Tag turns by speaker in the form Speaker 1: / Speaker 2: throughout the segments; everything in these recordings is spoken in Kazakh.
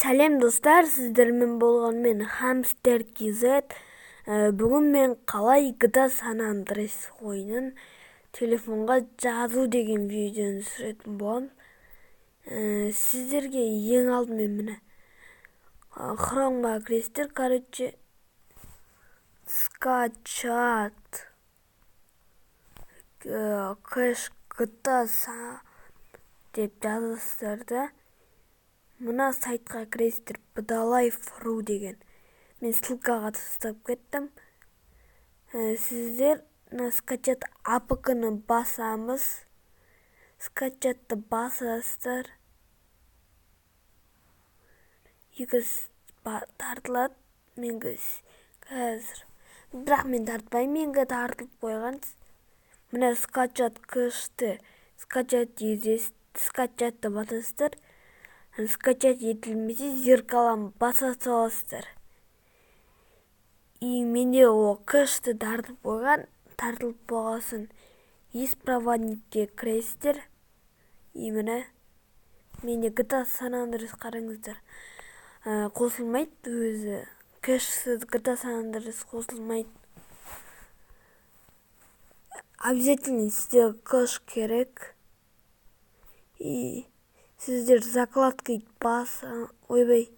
Speaker 1: Сәлем достар, сіздермен болған мен Hamster KZ. Бүгін мен қалай GTA San Andreas ойынын телефонға жазу деген видеоны түсіретін боламын. Сіздерге ең алдымен міне Chrome'ға кіресіздер, короче, скачать кэш GTA San деп жазасыздар да. Мына сайтқа кіресіздер, bdalife.ru деген. Мен ссылкаға тастап кеттім. Сіздер мына скачать APK-ны басамыз. Скачатты басасыздар. Екі тартылады. Мен қазір. Бірақ мен тартпаймын, менге тартылып қойған. Мына скачать кэшті, скачать езесіз, скачатты басасыздар. Скачать етілмесе зеркаланы баса саласыздар. И менде о кэшті тартып қойған, тартылып болғасын беспроводникке кіресіздер. И міне менде GTA San Andreas қараңыздар. Қосылмайды өзі. Кэшсіз GTA San Andreas қосылмайды. Обязательно сізге кэш керек. И сіздер закладкой баса, ойбай,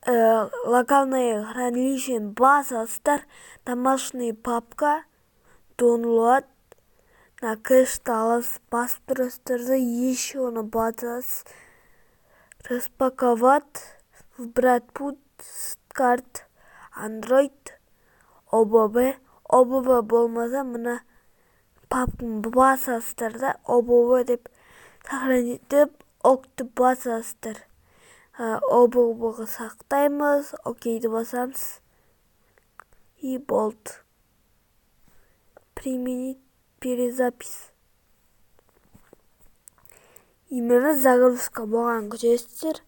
Speaker 1: локальное хранилище басасыздар, домашний папка, download, на кэшті аласыз, басып тұрасыздар да, еще оны басасыз, распаковать, выбрать путь, карт, Android, OBB, OBB болмаса мына папканы басасыздар да, OBB деп сохранить деп окты басасыздар. OBB-ға сақтаймыз, окейді басамыз. И болды. Применить перезапись. Именно загрузка болған күтесіздер.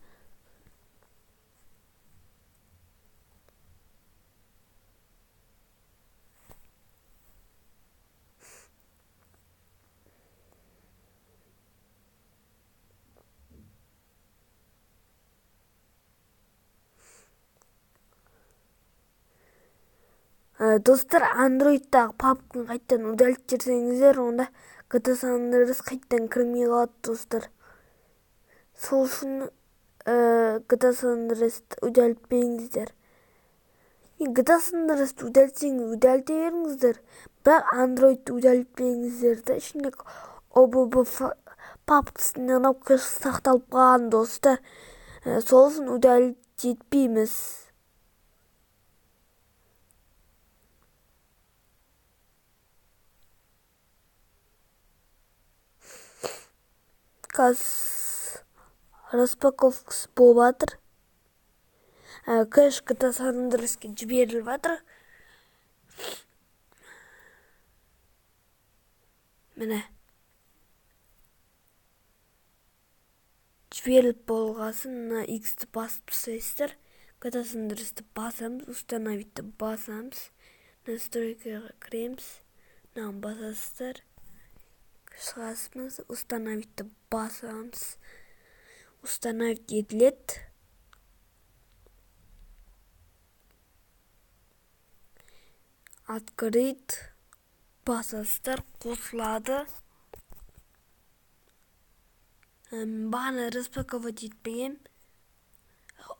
Speaker 1: Достар, Android'тағы папканы қайтадан удалить етсеңіздер, онда GTA San Andreas қайтадан кірмей қалады, достар. Сол үшін GTA San Andreas'ты удалитпеңіздер. GTA San Andreas'ты удалитсеңіз, удалите беріңіздер, бірақ Android'ты удалитпеңіздер де, ішіндегі OBB папкасында анау кэш сақталып қалған, достар. Сол үшін удалить етпейміз. Қазір распаковкасы болып жатыр. Кэш GTA San Andreas'ке жіберіліп жатыр. Міне. Жіберіліп болғасын мына X-ті басып тастайсыздар. GTA San Andreas'ты басамыз, установить-ті басамыз. Настройкаға кіреміз. Мынаны басасыздар. Шығасыз, установить-ті басамыз. Установить етіледі. Открыть басасыздар, қосылады. Бағана распаковать етпегем.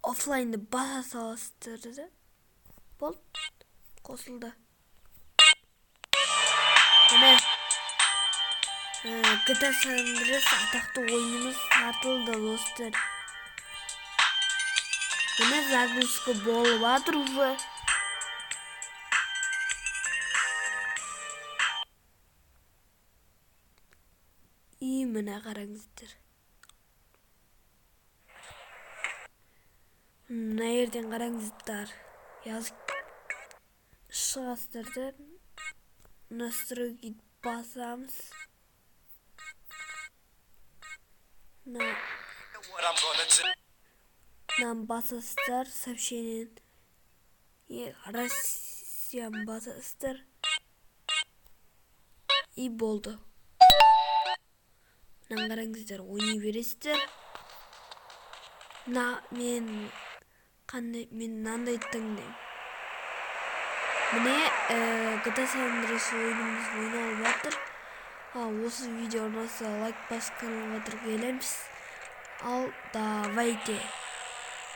Speaker 1: Офлайнды баса саласыздар да. Болды, қосылды. Міне. GTA San Andreas атақты ойынымыз тартылды, достар. Міне загрузка болып жатыр уже. И міне қараңыздар. Мына жерден қараңыздар. Жазып шығасыздар да, настройки басамыз. Нам басасыздар, сообщение Россияны басасыздар. И болды. Мынаны қараңыздар, ойнай бересіздер. Мына мен қандай, мен мынандай таңдаймын. Міне, GTA San Andreas ойынымыз ойналып жатыр. Осы видео ұнаса, лайк басып, каналға тіркелеміз. Ал давайте.